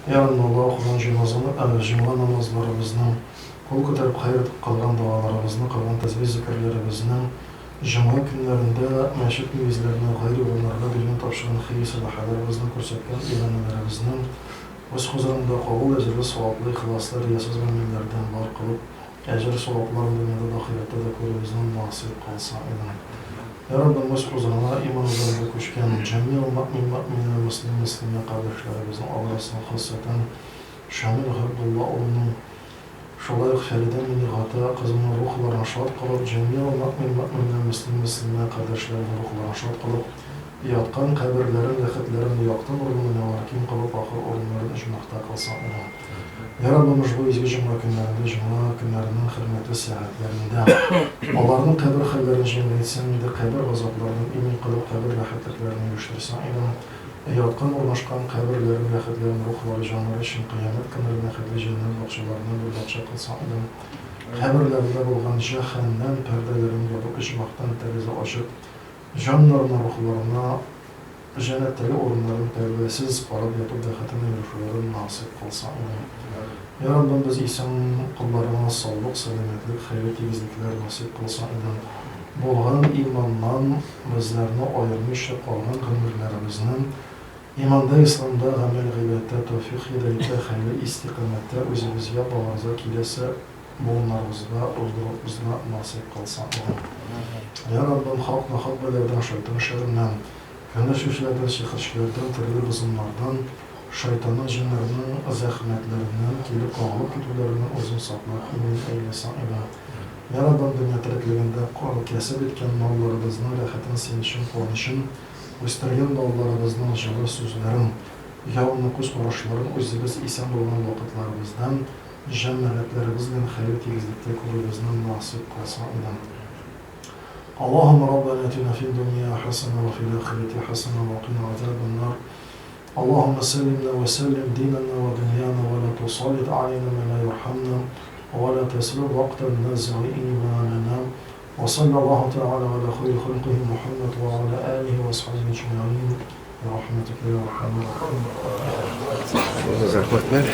Йа Раббым, Алла, укыган җеназаны, җомга намазларыбызның, кул күтәреп хәер кылган догаларыбызны, кылган тәсбих-зикерләребезне, җомга көннәрендә мәчет нигезләренә, гайре урыннарга биргән тапшырган хәер-сәдакаларыбызны, күрсәткән иганәләребезне Үз хозурыңда кабул, әҗерле, саваплы, ихласлы, риясыз гамәлләрдән бар кылып, әҗер-савапларын дөньяда да, ахирәттә дә күрүебезне насыйп кылсаң иде. Йа Раббым, үз хозурыңа иман үзәгендә күчкән җәмигъ мөэмин-мөэминә, мөслим-мөслимә кардәшләребезнең арасына хасәтән Шамил Габдулла улының, шулай ук Фәридә Миннегата кызының рухларын шат кылып, җәмигъ мөэмин-мөэминә, мөслим-мөслимә кардәшләребезнең рухларын шат кылып, яткан каберләрен, ләхетләрен якты нурлы дөньялар киң кылып, ахыр урыннарын оҗмахта кылсаң иде. Йа Раббым, ошбу изге җомга көннәрендә, җомга көннәренең хөрмәтле сәгатьләрендә аларның кабер хәлләрен җиңеләйтсәң иде, кабер газапларыннан имин кылып, кабер рәхәтлекләренә ирештерсәң иде. Яткан, урнашкан каберләрен, ләхетләрен рухлары, җаннары өчен кыямәт көннәренә хәтле җәннәт бакчаларыннан бер бакча кылсаң иде. Каберләрендә булган җәһәннәм пәрдәләрен ябып, оҗмахтан тәрәзә ачып, җаннарына, рухларына җәннәттәге урыннарын пәрдәсез карап яту бәхетенә ирешүләрен насыйп кылсаң иде. Йа Раббым, без исән колларыңа саулык, сәламәтлек, хәерле тигезлекләр насыйп кылсаң иде. Булган иманнан безләрне аермыйча калган гомерләребезне иманда, исламда, гамәл-гыйбадәттә, тәүфыйк-һидаяттә, хәерле истикамәттә үзебезгә, балаларыбызга, киләсе буыннарыбызга уздыруыбызны насыйп кылсаң иде. Йа Раббым, хак-нахак бәлаләрдән, шайтан шәреннән, көнләшүчеләрдән, сихерчеләрдән, төрле бозымнардан, шайтанның, җеннәрнең зәхмәтләреннән, килеп кагылып китүләреннән үзең саклап, имин әйләсәң иде. Йа Раббым, дөнья тереклегендә кәсеп иткән малларыбызның рәхәтен, сөенечен, куанычын, үстергән балаларыбызның җылы сүзләрен, ягымлы күз карашларын үзебез исән булган вакытларыбыздан җәмәгатьләребез белән хәер тигезлектә күрүебезне насыйп кылсаң иде. Аллаһумма Раббана атина фид дунья хәсәнә ва фил ахирәти хәсәнә ва кина азабан нар. Аллаһумма сәллимна ва сәллим динана ва дуньяна ва ла тусаллит алейна мә ла ярхамна ва ла таслуб вакта назгы иманана. Ва саллаллаху тааля аля хайри халкихи Мухаммад ва аля алихи ва асхабихи аджмаин. Бирахматика я архамар рахимин. Рәхмәтләр.